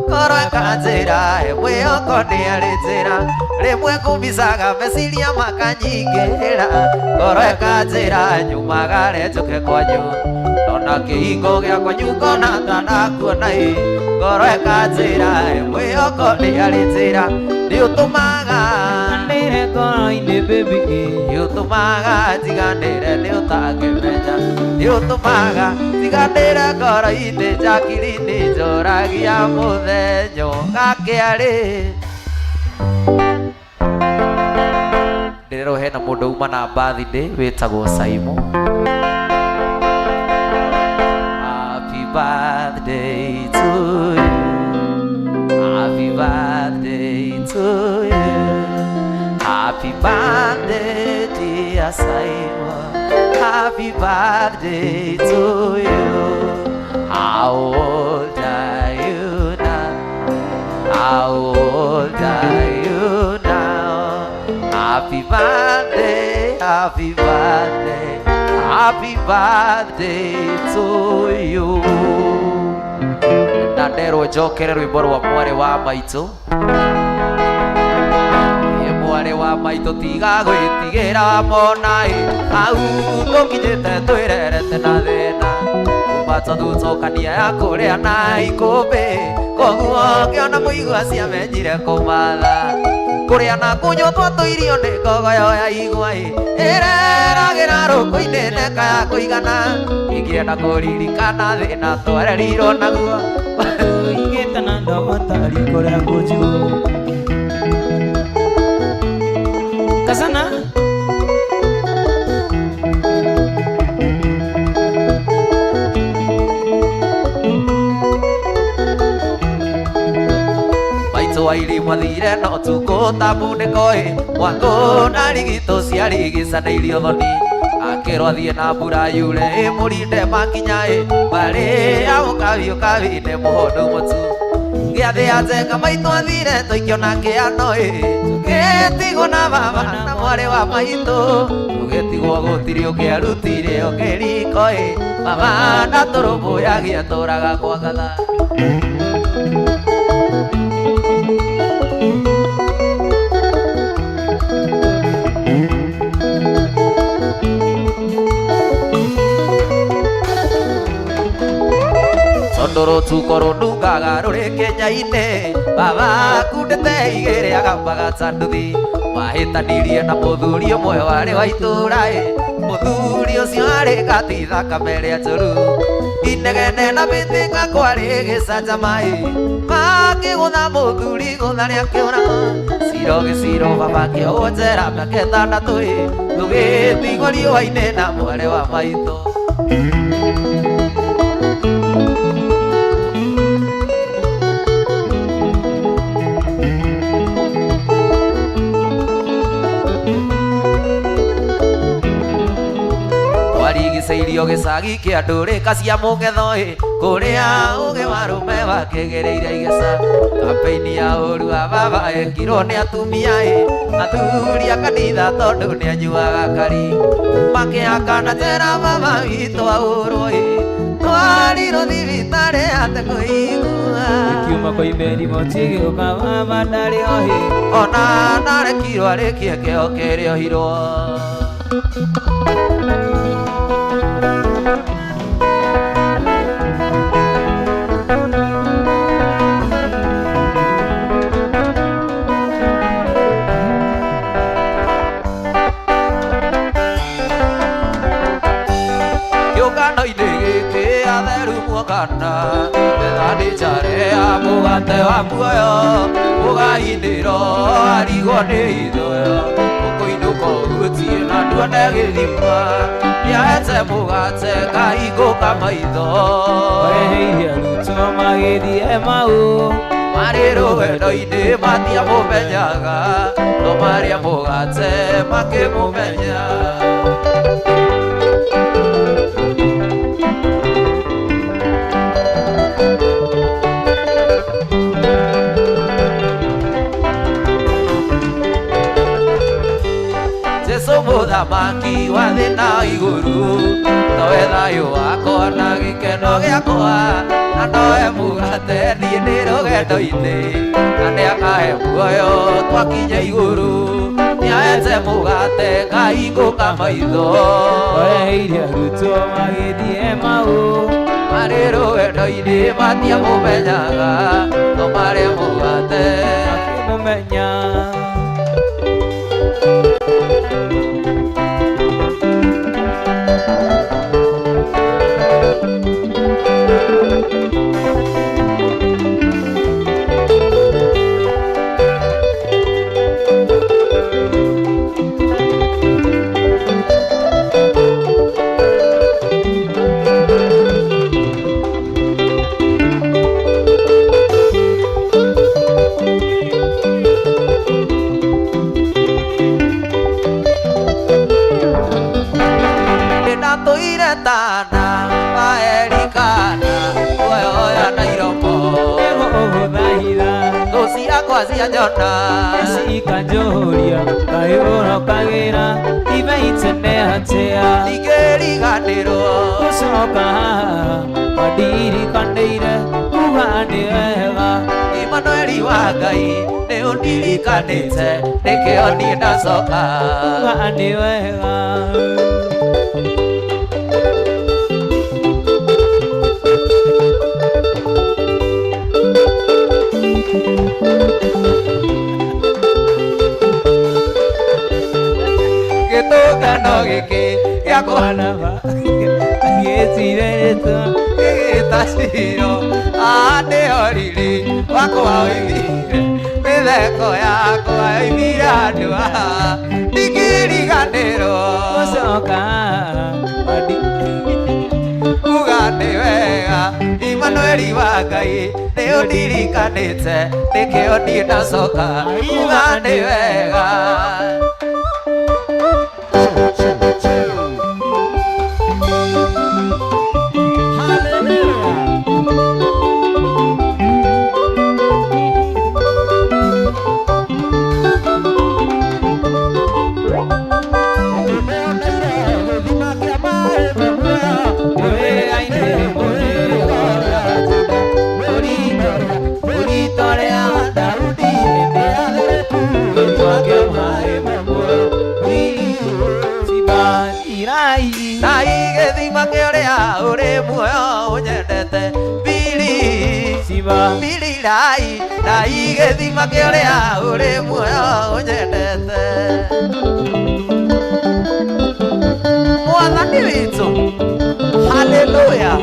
ngoro ĩkanjĩra mwĩhoko nĩ arĩ njĩra. Rĩmwe ngũmicaga meciria makanyingĩra, ngoro ĩkanjĩra nyumagare njũke kwanyu, ona kĩhingo gĩa kwanyu ngona ta ndakuona ĩ, ngoro ĩkanjĩra mwĩhoko nĩ arĩ njĩra. Nĩ ũtũmaga njiganĩre ngoro-inĩ baby, nĩ ũtũmaga njiganĩre nĩ ũtangĩmenya, nĩ ũtũmaga njiganĩre ngoro-inĩ Jacqueline njũragia mũthenya ũgakĩarĩ. Ndĩrerwo hena mũndũ uma na birthday wĩtagwo Saimo. Happy birthday to you. Happy birthday to you. Happy birthday dear Simon. Happy birthday to you. How old are you now? How old are you now? Happy birthday, happy birthday, happy birthday to you. Na nderwo njokere rwĩmbo rwa mwarĩ wa maitũ. Ĩ mwarĩ wa maitũ tiga gwĩtigĩra mona ĩ, hau tũkinyĩte twĩrerete na thĩna, kuma tũthutũkania ya kũrĩa na ikũmbĩ, koguo ngĩona mũigua ciamenyire kũmatha kũrĩa na kũnyua twatũirio nĩ ngogoyo ya igwa ĩ, ĩreragĩra rũkũ-inĩ neka ya kũigana, ingĩenda kũririkana thĩna twarerirwo naguo. Tũigĩte na ndogo tarĩ kũrĩa kũnjũ. Kasana. Maitũ wa iri mwathire no tukũ ta munĩko ĩ, mwangũ na rigitũ ciarigicanĩirio thoni, akĩrwo athiĩ na mbura yure ĩmũrinde makinya ĩ, marĩ amũkabi ũkabi-inĩ mũhũndũ mũtu. Gĩathĩ ya njenga maitũ athire tũikio na kĩano ĩ, tũgĩtigwo na baba na mwarĩ wa maitũ, tũgĩtigwo gũtirĩ ũngĩarutire ũngĩriko ĩ, baba ndatũrũmbũyagia tũraga kwa ngatha. Tondũ rũtuko rũnungaga rũrĩ kĩnya-inĩ, baba akundĩte igĩrĩ agambaga ta nduthi, wahĩtanirie na mũthuri ũmwe warĩ wa itũũra ĩ, mũthuri ũcio arĩ gati thakame ĩrĩa njũru. Inegene na mĩtĩka kwarĩ gĩcanjama-ĩ, makĩgũtha mũthuri gũtha rĩakĩũra. Ciro gĩciro baba kĩohwo njera mĩaka ĩtandatũ-ĩ, tũgĩtigwo riũa-inĩ na mwarĩ wa maitũ. Twarigicĩirio gĩcagi kĩa ndũrĩka cia mũng'etho-ĩ, kũrĩa ũgĩ wa rũme wakĩgereire igeca. Kampeini ya ũru wa baba ekirwo nĩ atumia-ĩ, athuri a kanitha tondũ nĩanyuaga kari. Makĩhakana njera baba witũ ahũrwo-ĩ, twarirwo thibitarĩ atekũigua. Kiuma kwa imeri motigĩũka baba ndarĩ ohi. Ona narekirwo arĩkie kĩo kĩrĩa ohirwo. Kĩũngano-inĩ gĩkĩ atheru muokana, metha nĩ njare ya mũgate wa muoyo, mũgainĩro arigwo nĩ ithũyo, ũkũinũka ũhutie na nduone gĩthima, nĩahete mũgate kahingũka maitho. Oreheire arutwo magĩthiĩ Emau. Marĩ rũgendo-inĩ matiamũmenyaga, no marĩa mũgate makĩmũmenya. Jesũ mũthamaki wa thĩ na igũrũ, nowe thayũ wakwa na gĩkeno gĩakwa, na nowe mũgate niĩ ndĩ rũgendo-inĩ, na nĩakahe muoyo twakinya igũrũ, nĩahete mũgate kahingũka maitho. Oreheire arutwo magĩthiĩ Emau. Marĩ rũgendo-inĩ matiamũmenyaga, no marĩa mũgate Makĩmũmenya. Ndatũire tana wa Elikana, muoyo na iromo. Nĩgũgũthaitha. Thũ ciakwa cianyona, Cikanjũria kaĩ ũrokagĩra ndibei tene atĩa. Ndingĩriganĩrwo. Gũcoka haha wandirikanĩire kuga nĩ wega. Imanueli wa Ngai nĩ ũndirikanĩte, nĩkĩo niĩ ndacoka. Kuga nĩ wega. Gĩtũngano gĩkĩ gĩakwa Kwanaba gĩtire rĩtwa gĩgĩta Ciro, nĩo riri wakwa oimire, mĩtheko yakwa yoimire handũ haha, ndingĩriganĩrwo. Gũcoka haha wandi Kuga nĩ wega, Imanueli wa Ngai nĩ ũndirikanĩte, nĩkĩo niĩ ndacoka. Kuga nĩ wega. Na igĩthima kĩũrĩa ũrĩ muoyo ũnyendete, Bili Bili rai, na igĩthima kĩũrĩa ũrĩ muoyo ũnyendete. Mwathani witũ, haleluya.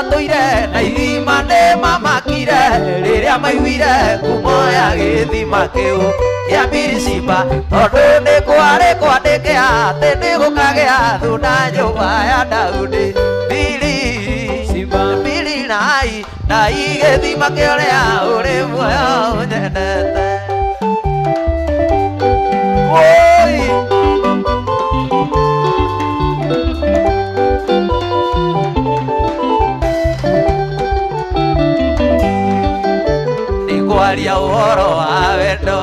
matũire na ithima nĩ mamakire rĩrĩa maiguire ngumo ya gĩthima kĩu kĩa Birishiba tondũ nĩ kwarĩ kwandĩke atĩ nĩ gũkagĩa thuna nyũmba ya Daudi Bili Shiba. Bili nai nai gĩthima kĩũrĩa ũrĩ muoyo ũnyendete. Woi! Nĩ kwaria ũhoro wa wendo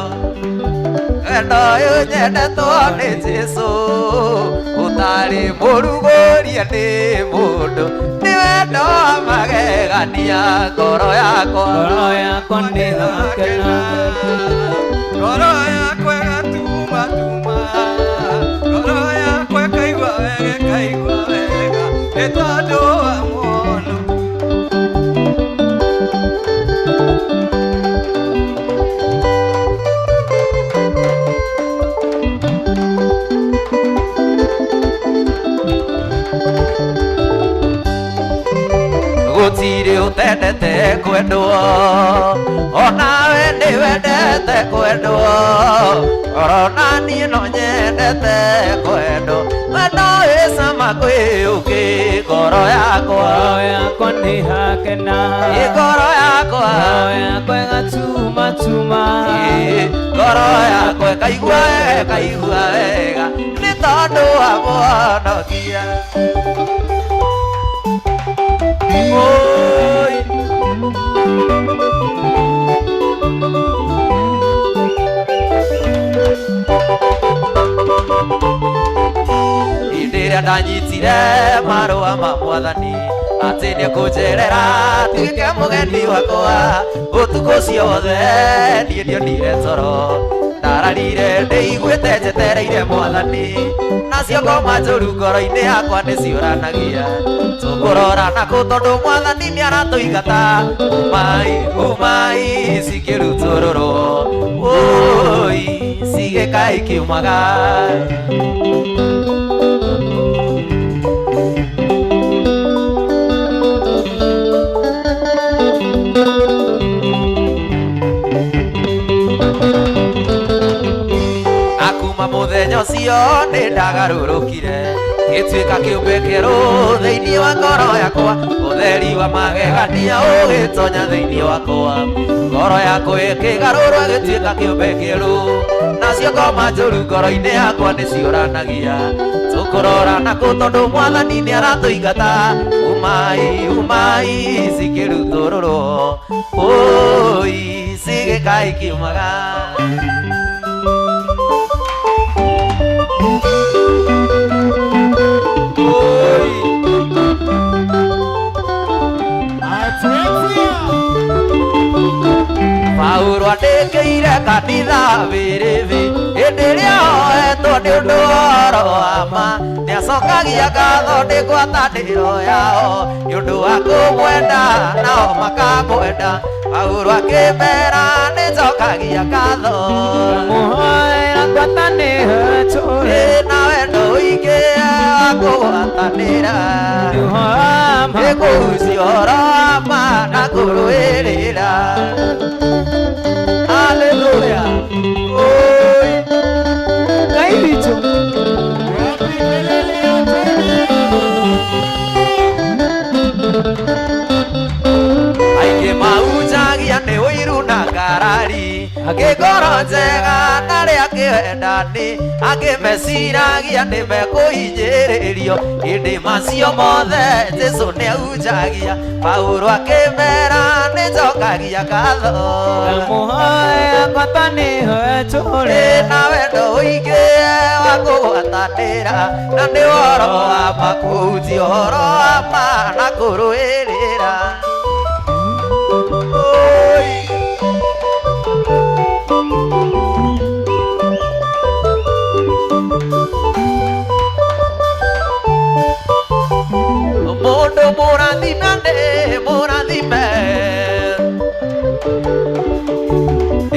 wendo ũyũ nyendetwo nĩ Jesũ ũtarĩ mũrugũrie nĩ mũndũ nĩ wendo wa magegania ngoro yakwa. Ngoro yakwa nĩ hakena. Ngoro yakwa ĩgatumatuma, ngoro yakwa ĩkaigua wega, ĩkaigua wega nĩ tondũ wa mũhono. Gũtirĩ ũtendete kwendwo onawe nĩ wendete kwendwo orona niĩ no nyendete kwendwo wendo wĩ cama kwĩ ũkĩ ngoro yakwa. Ngoro yakwa nĩ hakena. Ĩ ngoro yakwa. Ngoro yakwa ĩgatumatuma. Ĩ ngoro yakwa ĩkaigua wega ĩkaigua wega nĩ tondũ wa mũhonokia. Oi! Hĩndĩ ĩrĩa ndanyitire marũa ma mwathani atĩ nĩekũnjerera tuĩke mũgeni wakwa ũtukũ ũcio wothe niĩ ndionire toro ndararire ndĩiguĩte njetereire mwathani nacio ngoma njũru ngoro-inĩ yakwa nĩciũranagia tũkũrora nakũ tondũ mwathani nĩaratũingata umai umai cikĩrutũrũrwo ũi cigĩka ikiumaga. Akuma mũthenya ũcio nĩ ndagarũrũkire gĩtuĩka kĩũmbe kĩerũ thĩinĩ wa ngoro yakwa ũtheri wa magegania ũgĩtonya thĩinĩ wakwa ngoro yakwa ĩkĩgarũrwo ĩgĩtuĩka kĩũmbe kĩerũ nacio ngoma njũru ngoro-inĩ yakwa nĩciũranagia tũkũrora nakũ tondũ mwathani nĩaratũingata umai umai cikĩrutũrũrwo ũi cigĩka ikiumaga. Oi! Paulo andĩkĩire kanitha bĩrĩbĩ hĩndĩ ĩrĩa oetwo nĩ ũndũ wa ũhoro wa ma nĩacokagia ngatho nĩ ngwatanĩro yao nĩ ũndũ wa kũmwenda nao makamwenda. Paulo akĩmera nĩnjokagia ngatho. Mũhoera ngwatanĩro ĩtũũre. Ĩna wendo ũingĩ wa kũgwatanĩra. Nĩ ũhoro wa ma. Nĩ kũhucia ũhoro wa ma na kũrũĩrĩra. Haleluya. Oi! Ngai witũ. Aingĩ mahunjagia nĩ ũiru na ngarari angĩ ngoro njega na arĩa angĩ wendani angĩ meciragia nĩ mekũhinyĩrĩrio hĩndĩ macio mothe Jesũ nĩahunjagia Paulo akĩmera nĩnjokagia ngatho. Ndamũhoera ngwatanĩro ĩtũũre. Ĩna wendo ũingĩ wa kũgwatanĩra na nĩ ũhoro wa ma kũhunjia ũhoro wa ma na kũrũĩrĩra. Oi! Mũndũ mũrathime nĩ mũrathime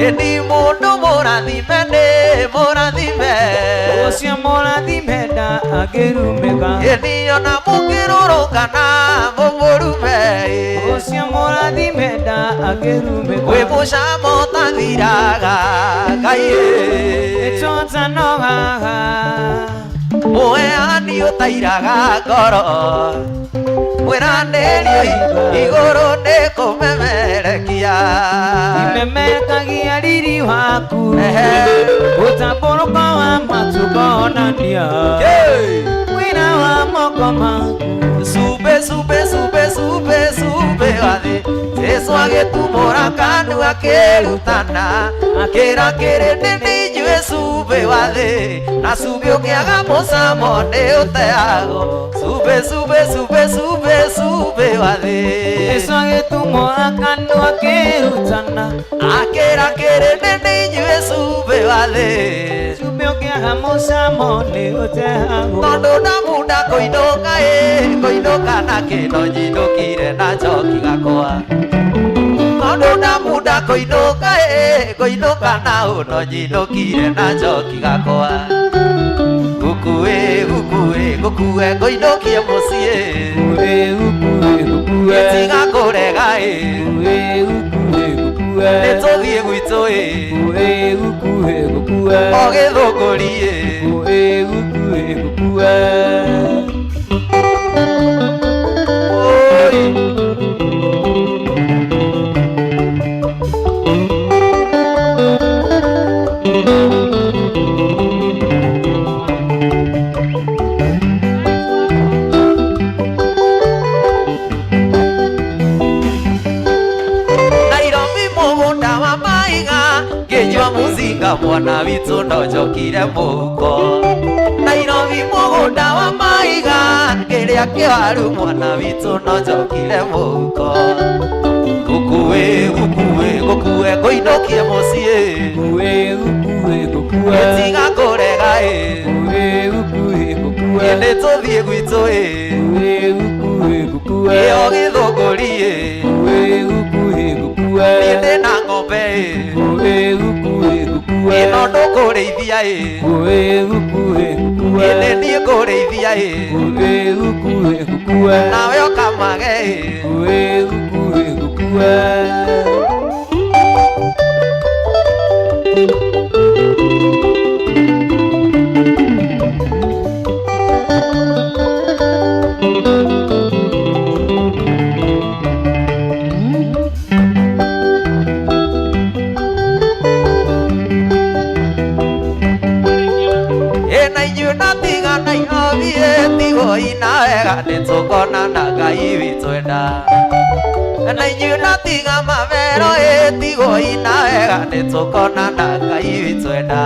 ĩni mũndũ mũrathime nĩ mũrathime Ũcio mũrathime nda angĩrumĩka. Ĩni ona mũngĩrũrũngana mũmũrume Akĩrumĩka. Wĩ mũcamo ũtathiraga Ngai ĩ. Nĩtũtanogaga. Mũheani ũtairaga ngoro mwĩranĩrio igũrũ nĩ kũmemerekia. Imemekagia riri waku. Ehe. Ũtambũrũko wa matu konania. Hey! Wĩra wa moko maku. Sube sube sube sube sube wathi Jesu agĩtumũra kanua akĩrutana akĩra kĩrĩndĩ nĩ inyuĩ cumbĩ wa thĩ na cumbĩ ũngĩaga mũcamo nĩ ũteagwo sube sube sube sube cumbĩ wa thĩ. Yesu agĩtumũra kanua akĩrutana. Akĩra kĩrĩndĩ nĩ inyuĩ cumbĩ wa thĩ. Cumbĩ ũngĩaga mũcamo nĩ ũteagwo. Tondũ ndamunda kũinũka ĩ kũinũka na kĩndo nyinũkire na njoki gakwa tondũ ndamunda kũinũka ĩ kũinũka na ũno nyinũkire na njoki gakwa gũkuĩ gũkuĩ gũkue ngũinũkie mũciĩ. Ukue, ukue, ukue. Tiga kũrega ĩ. Ukue, ukue, ukue. Nĩ tũthiĩ gwitũ ĩ. Ukue, ukue, ukue. O gĩthũngũri ĩ. Ukue, ukue, ukue. Oi. Nairobi mũgũnda wa maiga ngĩnyua mũcinga mwana witũ no njokire mũhuko. Nairobi mũgũnda wa maiga ngĩrĩa kĩwaru mwana witũ no njokire mũhuko. Gũkuĩ gũkuĩ gũkue ngũinũkie mũciĩ. Ukue, ukue, ukue. Tiga kũrega ĩ. Ukue, ukue, ukue. Nĩ tũthiĩ gwitũ ĩ. Ukue, ukue, ukue. Ĩyo gĩthũngũri ĩ. Ukue, ukue, ukue. Niĩ ndĩna ng'ombe ĩ. Ukue, ukue, ukue. Ĩno ndũkũrĩithia ĩ. Ukue, ukue, ukue. Ĩndĩ niĩ ngũrĩithia ĩ. Ukue, ukue, ukue. Nawe ũkamage ĩ. Ukue, ukue, ukue. Ĩna inyuĩ natiga Nairobi ĩ tigoi na wega nĩ tũkonana Ngai witũ enda. Na inyuĩ natiga mawero ĩ tigoi na wega nĩ tũkonana Ngai witũ enda.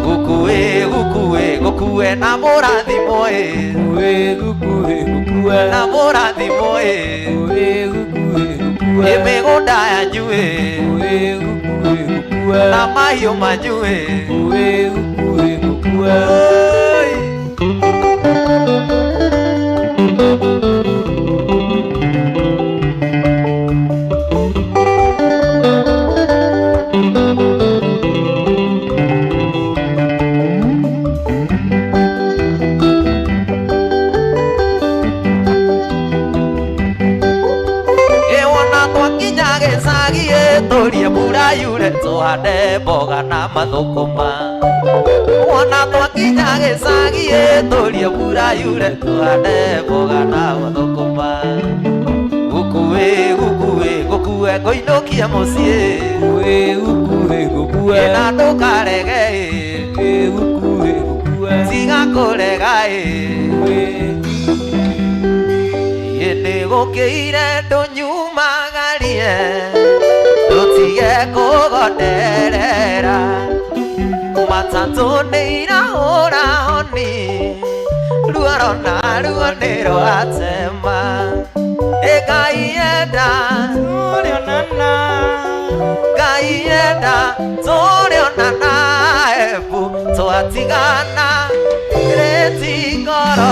Gũkuĩ gũkuĩ gũkue na mũrathimo ĩ. Ukue, ukue, ukue. Na mũrathimo ĩ. Ukue, ukue, ukue. Ĩ mĩgũnda yanyu ĩ. Ukue, ukue, ukue. Na mahiũ manyu ĩ. Ukue, ukue, ukue. Oi. Ĩwona twakinya gĩcagi ĩ tũrie mbura yure tũhande mboga na mathũkũma. Wona twakinya gĩcagi ĩ tũrie mbura yure tũhande mboga na mathũkũma. Gũkuĩ gũkuĩ gũkue ngũinũkie mũciĩ. Ukue, ukue, ukue. Ĩna ndũkarege ĩ. Ukue, ukue, ukue. Tiga kũrega ĩ. Ukue. Ĩndĩ gũkĩire ndũnyumagarie ndũtige kũgonderera matatũ nĩ irahũra honi ruoro na ruo nĩ rwatema Ĩ Ngai enda. Tũrĩonana. Ngai enda tũrĩonana ebu twatigana rĩti ngoro.